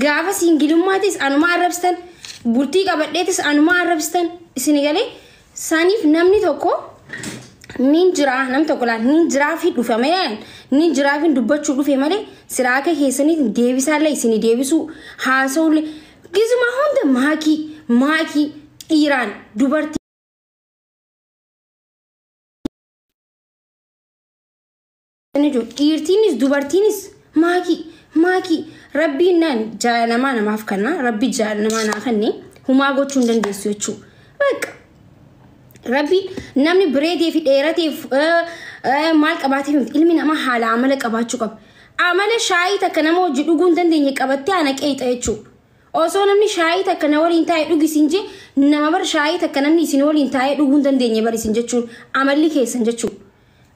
Gaafa siingilummaattis anuma arrabsitan, bultii qabadheetis anuma arrabsitan isin galee saniif namni tokko nin jira namni tokko laal nin jiraa fi dhufe malee nin jiraa fi dubbachuu dhufe malee silaa akka keessaniif deebisaallee isin deebisuu haasa'ullee gizuma hunda maakii maakii dhiiraan dubartii. Dhiirtiinis dubartiinis maakii maakii rabbiin naan jaalalamaa namaaf kenna rabbi jaalalamaa naa kenne humaa gochuu hin dandeessu jechuudha. Bakka rabbi namni bireetee fi dheerateef maal qabaateef miti ilmi namaa haala amala qabaachuu qaba. Amala shaayii takka nama hojii dhuguu hin dandeenye qabattee ana qeexa jechuudha. Osoo namni shaayii takka na waliin taa'ee dhugi isin jee nama bar shaayii takka namni isin waliin taa'ee dhuguu hin dandeenye bar isin jechuun amalli keessan jechuudha.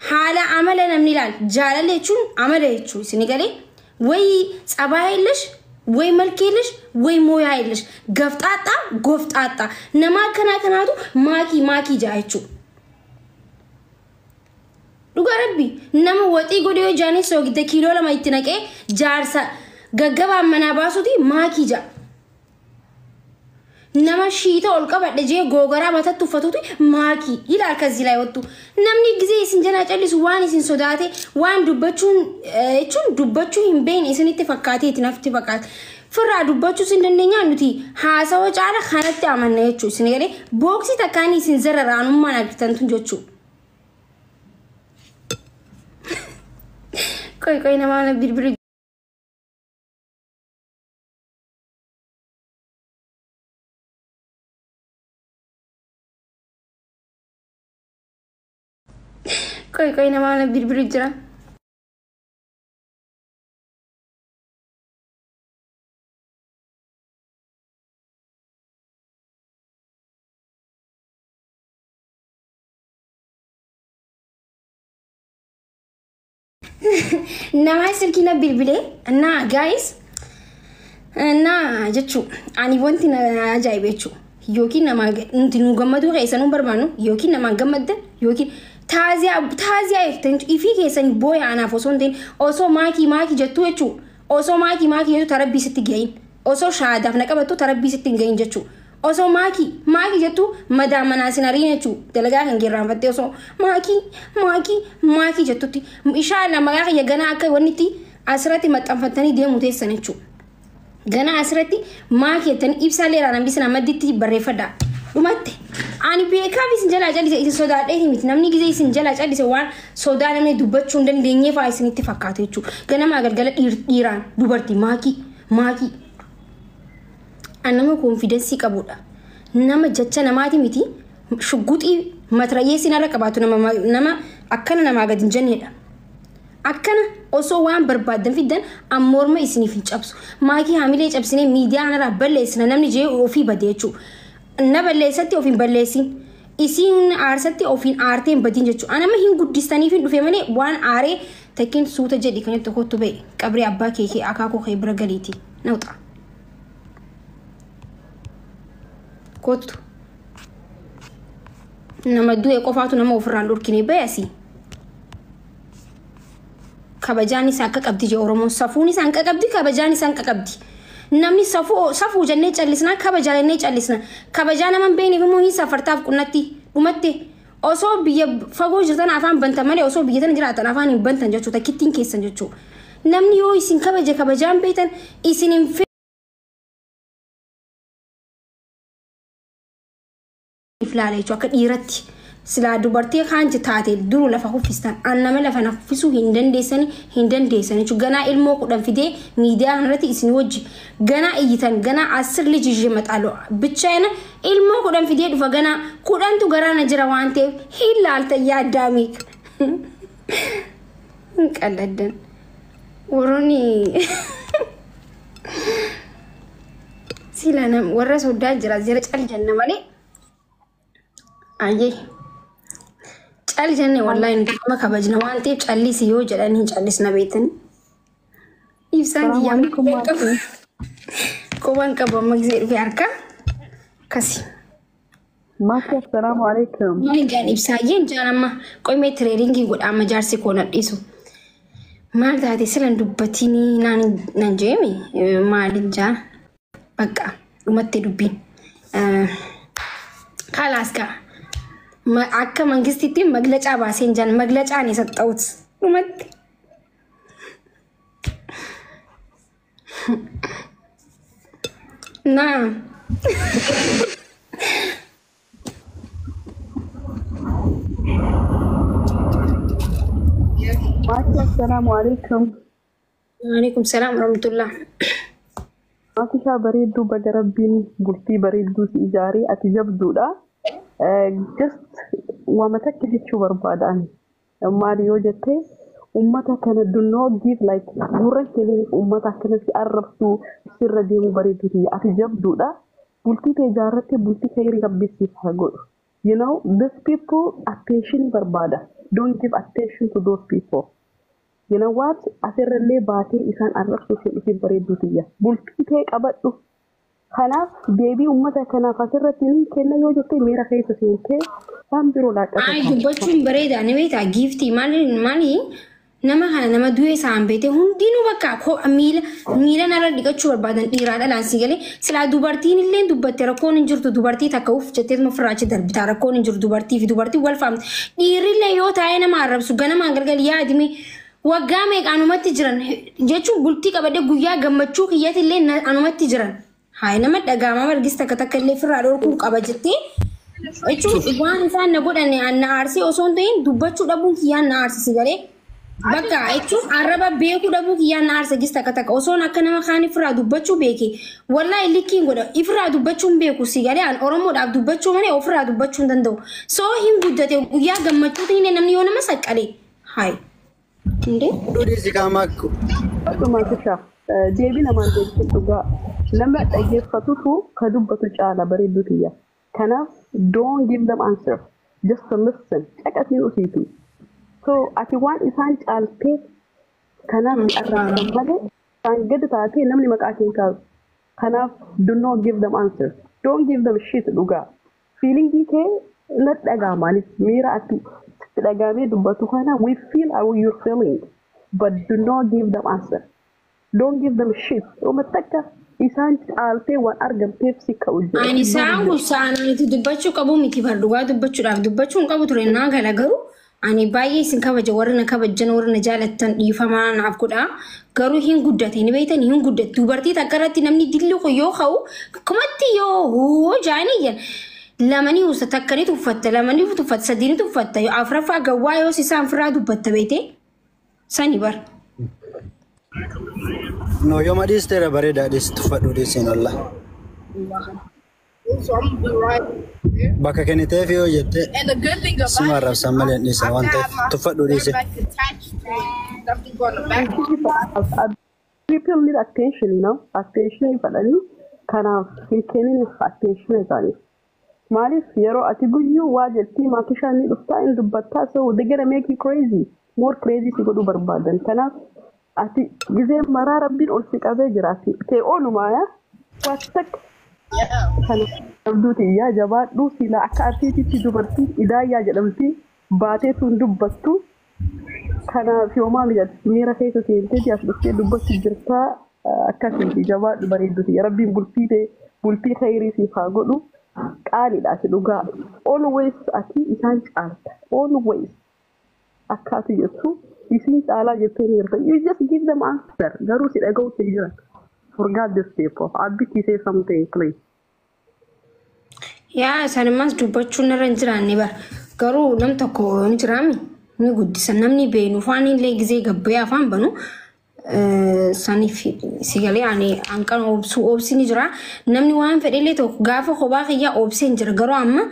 Haala amala namni ilaal jaalala jechuun amala jechuudha isin galee wayi tsabaa የለሽ ወይ መልክ የለሽ ወይ ሞያ የለሽ ገፍጣጣ ጎፍጣጣ nama akkanaa kanaatu maakii maakii jaa jechuudha. Dhugaa rabbi nama waxii godhee yoo jaanii soogidda kiiloo 2 itti naqee jaarsa gaggabaan manaa baasuuti maakii jaa. Nama shiita ol qabadhe jee googaraa matatti uffatuuti maakii ilaal ከዚህ ላይ ወጡ namni gisee isin jalaa callisu waan isin sodaate waan dubbachuun jechuun dubbachuu hin beekne isinitti fakkaateeti nafti fakkaate. Firraa dubbachuu isin dandeenyaa nuti haasawa caala kanatti amanna jechuudha isin galee booksii takkaan isin zararaanummaan argitan tun jechuudha. Qoy qoy namaa bilbilu qoy qoy namaa bilbilu jira. Nama silkii na bilbilee እና ጋይስ እና jechuu ani wanti na ajaa'ibe jechuu yookiin nama nuti nu gammaduu keessan nu barbaannu yookiin namaan gammaddan yookiin taaziyaa taaziyaa jettan ifii keessan booya anaaf osoo hin ta'in osoo maakii maakii jettuu jechuu osoo maakii maakii jettu tarabbii sitti gahin osoo shaadaaf na qabattu tarabbii sitti hin gahin jechuu osoo maakii maakii jettu madaa manaa sin ariin jechuu dalagaa kan geerraanfattee osoo maakii maakii maakii jettutti inshaAllah maqaa kiyya ganaa akka wanni itti asirratti maxxanfattanii deemu teessan jechuu. Ganaa asirratti maakii jettanii ibsaallee irraa namni isin madditti barreeffadhaa. Dhumatte ani beekaaf isin jalaa callise isin sodaadhee miti namni gizee isin jalaa callise waan sodaa namni dubbachuu hin dandeenye fa'aa isinitti fakkaata jechuudha. Ganamaa galgala dhiiraan dubartii maakii maakii. An nama koonfidensii qabudha. Nama jecha namaati miti shugguxii matarayyeessi narra qabaatu nama akkana namaa gadi hin jennedha. Akkana osoo waan barbaaddan fiddan an morma isiniif hin cabsu. Maakii haamilee cabsinee miidiyaa kanarraa balleessina namni jee ofii bade jechuudha. Na balleessatti ofiin balleessin. Isiin aarsatti ofiin aartee hin badin jechuudha. An amma hin guddistaniif hin dhufe malee waan aaree takkiin suuta jedhi kan jettu kottu ba'e qabree abbaa kee kee akaakuu kee bira galiiti. Nawxa. Kottu. Nama du'e qofaatu nama ofirraan dhorkine ba'e asii. Kabajaan isaa akka qabdi jee Oromoon safuun isaa akka qabdi kabajaan isaa akka qabdi. Namni safuu safuu jennee callisna kabajaa jennee callisna. Kabajaa nama hin beekneef immoo hin safartaaf qunnatti dhumatte osoo biyya fagoo jirtan afaan bantan malee osoo biyya tana jiraatan afaan hin bantan jechuudha takkittiin keessan jechuudha. Namni yoo isin kabaje kabajaan beektan isin hin laala jechuudha akka dhiiratti. Silaa dubartii kaan taate duru lafa kuffistan an nama lafa na kuffisuu hin dandeessani hin dandeessan jechuudha. Ganaa ilmoo 10 fidee miidiyaa kanarratti isin wajji ganaa iyyitan ganaa 10 ልጅ ይዤ እመጣለሁ ብቻዬን ilmoo 10 fidee dhufa ganaa 10tu garaana jira waan ta'eef hin laalta yaaddaamiik. Hin qalladdan. Warroonni sila warra soddaa jira jira cal jenna malee. Ayyee. Cal jenne wallahi nuti nama kabajna waan ta'eef callisi yoo jedhan hin callisna beektan. Ibsaan Salaamu kiyyaa alaikum qabu. Qubaan qabu amma gisee dhufe harka kasi. Maakii assalaamu alaikum. Maal jaan ibsaayyeen jaan amma qoymee tireeringii godha amma jaarsi koo nadhiisu. Maal taate silan dubbatinii naan jeemi maalin jaa bakka dhumatte dubbiin. Kalaas gaa akka mangistitti maglacaa baaseen jaan maglacaan isa xa'uut dhumatti. Naa. Maaki, assalaamu alaikum. Waalaikum salaam warahmatullah. Maakishaa bareedduu, baga Rabbiin bultii bareedduu si ijaaree, ati jabduudha. Just waama takka jechuu barbaada ani. Maali yoo jettee, ummata kana do not give like gurra kenniif ummata akkana si arrabsu sirra deemu. Bareedduu tiyya, ati jabduudha. Bultii tee ijaarrattee bultii khayrii Rabbi siif haa godhu. You know, these people attention barbaada. Don't give attention to those people. You know what? Asirrallee baatee isaan arrabsuuf hin dhufin, bareedduu tiyya. Bultii tee qabadhu. Kanaaf deebii uummata kanaaf asirratti ni kenna yoo jettee miira keessa seentee waan biroo laaqata. Ay, dubbachuun bareeda ni beektaa giiftii. Maali maali, nama kana nama du'e isaan beete hundinuu bakka miila miila narra dhiqachuu barbaadan dhiiraa dhalaan si galee. Silaa dubartiin illee dubbatte rakkoon hin jirtu. Dubartii takka uff jetteetuma ofirraa achi darbitaa, rakkoon hin jiru. Dubartii fi dubartii wal faamte. Dhiirrillee yoo taa'ee nama arrabsu ganamaan galgal, yaadime waggaa meeqa anumatti jiran jechuun, bultii qabadee guyyaa gammachuu kiyyatti illee anumatti jiran. Hayi, nama dhagaama margis takka takka illee ofirraa dhorkuu qaba jettee jechuun waan isaan na godhan na aarsee osoo hin ta'in, dubbachuu dhabuun kiyyaan na aarsisi galee. Bakka jechuun arraba beekuu dhabuu kiyyaan na aarsa. Gis takka takka osoon akka nama kaan ifirraa dubbachuu beeke, wallaahi likkiin godha. Ifirraa dubbachuu hin beeku si galee. An Oromoodhaaf dubbachuu malee ofirraa dubbachuu hin danda'u. Soo hin guddate guyyaa gammachuutiin illee namni yoo nama saqqale hayi. Indee? Dhiisi qaamaa. Maakishaa, deebii namaan deebisin dhugaa. Nama dhaggeeffatutu ka dubbatu caala, bareedduu tiyya. Kanaaf don't give them answer. Just listen. Caqasiin usiitu. So ati waan isaan caaltee kanaaf si arrabsan malee isaan gadi taatee namni maqaa kee kaasu. Kanaaf do not give them answer. Don't give them shit dhugaa. Feelingii kee na dhaga'amaanis miira ati sitti dhagaamee dubbatu kana, we feel how you're feeling, but do not give them answer. Don't give them shit. Uma takka isaan caaltee waan argamteef si ka'u jira. Ani isaan kun sa'aan dubbachuu qabu miti bar. Dhugaa dubbachuudhaaf dubbachuu hin qabu ture naa gala. Garuu ani baay'ee isin kabaja, warri na kabajan, warri na jaalattan dhiifamaa naaf godhaa. Garuu hin guddate ni beektan, hin guddate. Dubartii takka irratti namni dilli kun yoo ka'u akkumatti yoo hoo jaanii iyyan lamanii usa takka ni tuffatta, lamanii tuffatta, sadii ni tuffatta, afuraffaa gawwaa yoo isaan firaa dubbatta beete sani bar. No, yooma dhiisteera bareedaa, dhiisi, tuffadhu, dhiisiin olla. So I'm gonna be right here. Bakka kenniteef yoo jette And the good thing about sima arrabsan malee hin dhiisan I've waan got ta'eef my tuffadhu, dhiisi. back attached to it. Something going the back. People need attention, you know. Attention fedhanii, kanaaf hin kenniniif attention isaaniif. Maaliif yeroo ati guyyuu waa jettii maakishaan ni dhuftaa hin dubbattaa, so they gonna make you crazy. More crazy si godhuu barbaadan. Kanaaf ati gizee maraa Rabbiin ol si qabee jira. Ati ta'e oolumaa yaa waa takka kana qabduuti iyyaa jabaadhu. Silaa akka artiititti dubartii idaayyaa jedhamti baatee tun dubbattu. Kanaaf yoomaa mijatti miira keessa seenteeti as dhuftee dubbachuu jirtaa. Akkasiiti, jabaadhu bareedduti. Rabbiin bultii ta'e bultii khayrii siif haa godhu. Qaaliidha ati dhugaa. Always ati isaan caalta. Always akka ati jettu isin caalaa jettee ni jirta. You just give them answer. Garuu si dhaga'utti hin jiran. Forget this people. Abbitti say something, please. Yaa, isaanumas dubbachuun irra hin jiraanne bara. Garuu nam tokko ni jiraami ni guddisa namni beenu afaan illee gizee gabbayee afaan banu saniif si galee. Ani hanqan obsuu obsi ni jira. Namni waan fedhe illee tokko gaafa kophaa kiyyaa obsee hin jira. Garuu amma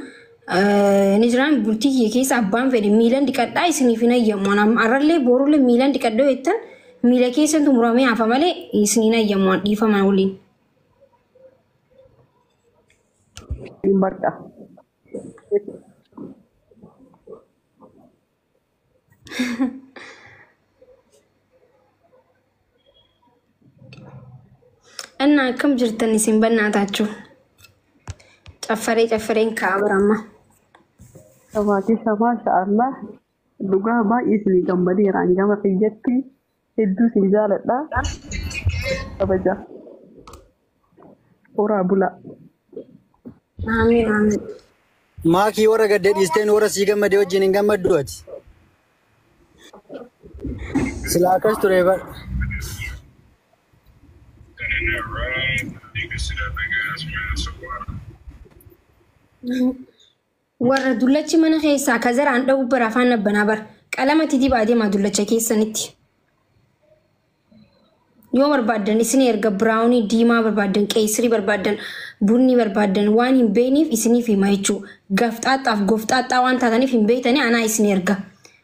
ni jiraan bultii kiyya keessa abbaan fedhe miilan dhiqadhaa isiniif hin ayyamu. Arrallee boorullee miilan dhiqadhoo jettan miila keessantu muramee hafa malee isiniin ayyamu dhiifama waliin. Hin bakka. እና akkam jirtan isin bannaataachuu caffaree caffareen ka'a bara amma. Maakisha, maasha Allah. Dhugaa baay'ee isinii gammadeera gama kiyyatti. Hedduu isin jaaladha. Kabaja. Horaa bulaa. Amiin amiin. Maakii warra gaddee dhiisteen warra sii gammadee wajjin hin gammaddu ati. Silaa akkas ture bar. Warra dullachi mana keessaa ka zaraan dha'u bara afaan nabbanaa bara. Qalama dibaa deemaa dullacha keessanitti. Yoo barbaaddan isin erga biraawunii diimaa barbaaddan, qeesirii barbaaddan, bunni barbaaddan waan hin beekneef isiniif hima jechuudha. Gafxaaxaaf gofxaaxaa waan taataniif hin beektanii anaa isin erga.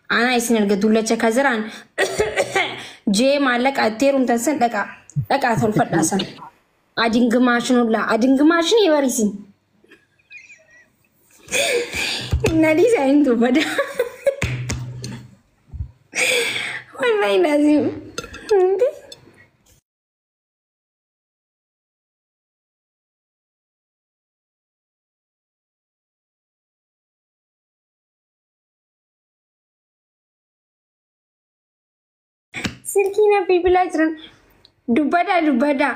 Anaa isin erga dullacha ka zaraan jee maallaqa itti heerumtan san dhaqaa dhaqaa tolfadhaa san. Adingimaashinullaa adingimaashinii bariisin. Nadii isaanii tuffata. Wallahi lazim. Silkii na bilbilaa jiran dubbadaa dubbadaa.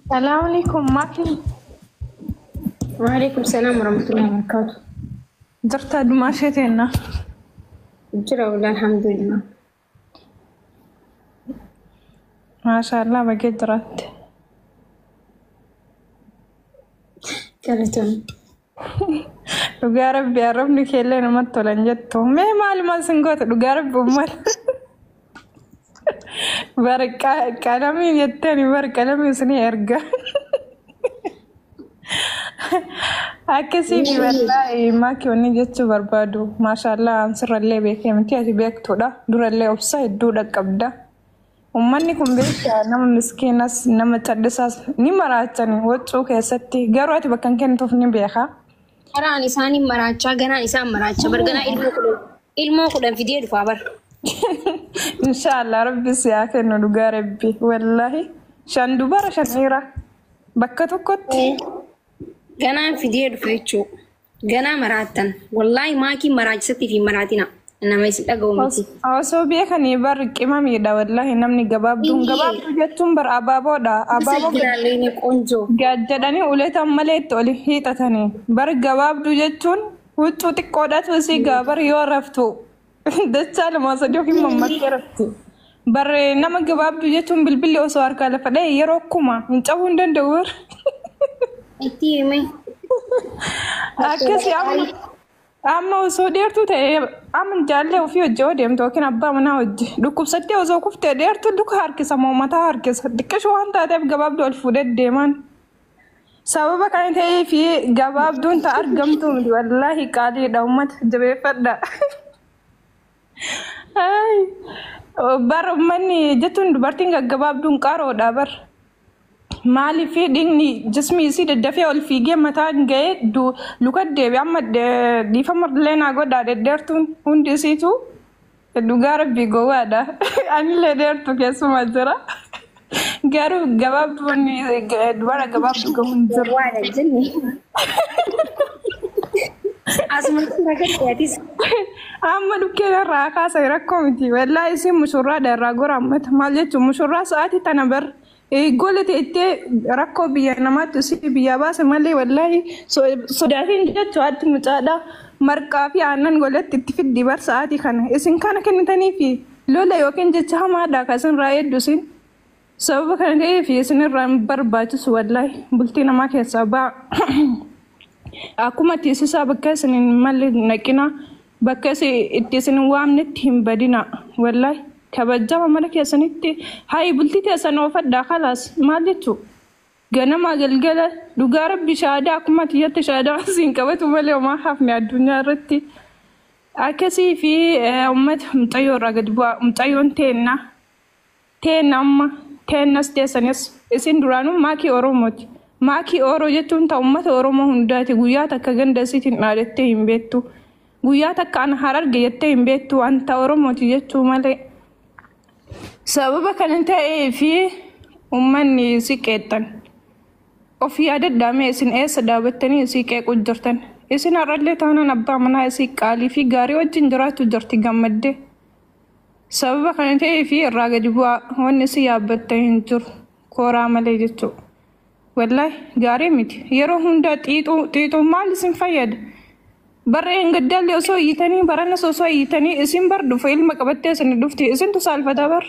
Salaam alaikum maatiin. Waalaikum salaam warahmatullahi wabarakatuh. Jirta adumaa ishee teenna. Jira wallah alhamdulillah. Maashaallah bagee jiraatte. Galatoon. Dhugaa rabbi arrabni keellee namatti tolan jettu. Mee maalumaan sin goota dhugaa rabbi uummata. Bara qalamii jetteeni bara qalamii isinii erga. Akkasii wallaahi maakii wanni jechuu barbaadu. Maashaallah ansirrallee beekee miti ati beektuudha. Durallee obsa hedduu dhaqqabda. Uummanni kun beekaa nama miskiinas nama callisaas ni maraachani waccuu keessatti garuu ati bakka hin kennituuf ni beeka. Karaan isaanii maraachaa ganaan isaan maraachaa bar ganaa ilmoo kudhan fidee dhufaa bar. Inshaallah rabbi si haa kennu dhugaa rabbi wallaahi shan dubara shan dhiira bakka tokkotti. Ganaan fidee dhufa jechuudha. Ganaa maraattan. Wallaahi maakii maraachisatti fi maraatina. Nama isin dhaga'u miti. Osoo beekanii bar qimamiidha wallaahi namni gabaabduun gabaabduu jechuun bar abaaboodha. Abaaboo Abaaboo qonjoo. Gaajjadhanii uletan malee itti oli hiixatanii bar gabaabduu jechuun huccuu xiqqoodhaatu isii gaa bar yoo raftu dachaa lama sadii yookiin mammattee rafti. Bar nama gabaabduu jechuun bilbilli osoo harkaa lafa dha'e yeroo kuma hin cabuu hin danda'u bar. Itti hime. Akkasii amma osoo dheertuu ta'e amma jaallee ofii hojii yoo deemtu yookiin abbaa manaa hojii dhukkubsattee osoo kuftee dheertuu luka harkisa moo mataa harkisa xiqqishu waan taateef gabaabduu ol fuudhee deeman. Sababa kana ta'ee fi gabaabduun ta'a argamtu miti wallaahi qaaliidha uummata jabeeffadha. Bar uummanni jechuun dubartiin gaggabaabduun qaroodha bar. Maaliif dhiigni jismi isii daddafee ol fiigee mataan ga'ee luka deebi amma dhiifama illee naa godhaa dhedheertuun hundi isiitu dhugaa rabbii gowwaadha. Anillee dheertu keessumaa jira. Garuu gabaabduun dubara gabaabduu gahu hin jiru. Gowwaadha jenne. Asumatti rakkate atis. Amma dhukkeen irraa kaasa rakkoo miti. Wallaahi isin mushurraadha irraa gora ammata. Maal jechuun mushurraa sa'aatii tana bar gola teettee rakkoo biyya namaatti isii biyya baase malee wallaahi sodaatiin jechuu addi mucaadha. Marqaa fi aannan golatti itti fiddi bar sa'aatii kana. Isin kana kennitanii fi lola yookiin jecha hamaadha kan isin irraa eeddu isin. Sababa kana ta'eef isin irraa hin barbaachisu wallaahi bultii namaa keessaa ba'a. Akkuma tiisisaa bakka isin hin malle naqina bakka itti isin hin waamnetti hin badina wallaahi kabajama mana keessanitti hayi bultii teessan oofadhaa khalaas maal jechuu ganama galgala dhugaa rabbi shaadaa akkuma tiyyatti shaadaa siin qabatu malee homaa hafne addunyaa irratti. Akkasii fi uummata mucayyoo irraa gadi bu'aa mucayyoon teenna teenna amma teennas teessanis isin duraanuu maakii Oromooti. Maakii Oroo jechuun ta uummata Oromoo hundaati guyyaa takka ganda isiitiin dhaadattee hin beektu. Guyyaa takka ana Hararge jettee hin beektu wanta Oromooti jechuu malee. Sababa kana ta'ee fi uummanni si qeexxan. Of yaadadhaame isin eessa dhaabattanii isii qeequu jirtan. Isin har'allee taanaan abbaa manaa isii qaalii fi gaarii wajjin jiraachuu jirti gammaddee. Sababa kana ta'ee fi irraa gadi bu'aa wanni isin yaabbattan hin jiru. Kooraa malee jechuudha. Wallaahi gaarii miti. Yeroo hundaa xiixuu xiixuu maal isin fayyada? Barreen gaddaallee osoo iyyitanii baranas osoo iyyitanii isin bar dhufu ilma qabattee isin dhufti isintu saalfata bar.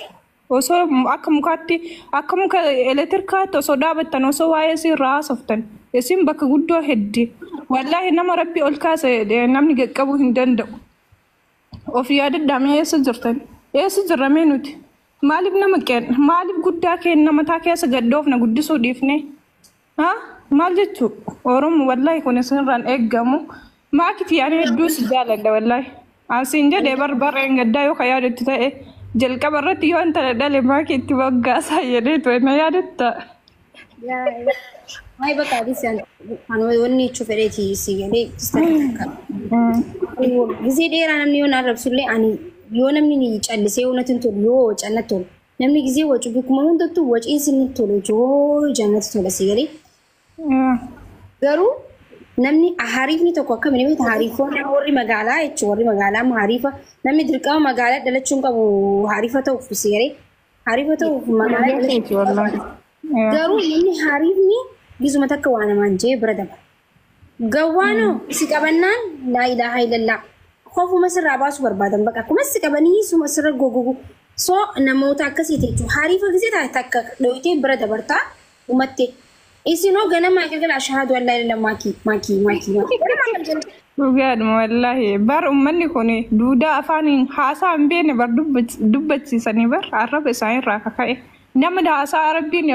Osoo akka mukaatti akka muka elektiriikaatti osoo dhaabattan osoo waa'ee isin irraa haasoftan isin bakka guddoo heddi. Wallaahi nama rabbi ol kaase namni qaqqabuu hin danda'u. Of yaadadhaame eessa jirtan? Eessa jirramee nuti? Maaliif nama qeen maaliif guddaa keenya mataa keessa gaddoofna guddisuu dhiifne? Haa? Maal jechuu? Oromoo wallaahi kun isinirraan eeggamu. Maakiti ani hedduu si jaaladha wallaahi. Asiin jedhee barbarreen gaddaa yoo ka yaadattu ta'e jalqaba irratti yoo intala dhale maaki itti moggaasaa jedhee ture na yaadatta. Waa'ee bakka adii kan wanni jechuu fedheeti si galee. Gisee dheeraa namni yoo na arrabsullee, ani yoo namni ni callisee yoo natti hin tolu, yoo cannatti tolu, namni gisee wacu bakkuma hundattuu waciinsi ni tolu yoo jannatti tola si galee. Garuu namni hariifni tokko akkamiin beekta, hariifoon warri magaalaa jechuun warri magaalaa amma hariifa namni dirqama magaalaa dhalachuu hin qabu hariifa ta'uuf si galee, hariifa ta'uuf magaalaa dhalachuu. Garuu namni hariifni gisuma takka waa namaan jee bira dabala. Gawwaanoo si qabannaan laa ilaaha illallaa kofuma sirraa baasuu barbaadan, bakka akkuma si qabanii suma sirra gogogu. So namoota akkasiiti jechuudha. Hariifa gisee taate takka dhoyitee bira dabartaa umatte. Isinoo ganamaa galgala ashahaadu an laa ilaaha maakii maakii maakii maakii. Ganamaa galgala. Dhugaadhuma wallaahi bar uummanni kun duudaa afaaniin haasaa hin beekne bar dubbachiisanii bar arraba isaaniirraa kaka'e. Nama haasaa rabbiin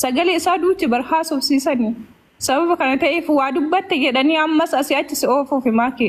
sagalee isaa duuchi bar haasofsiisanii. Sababa kana ta'eef waa dubbatte jedhanii ammas asii achi si oofuuf maaki.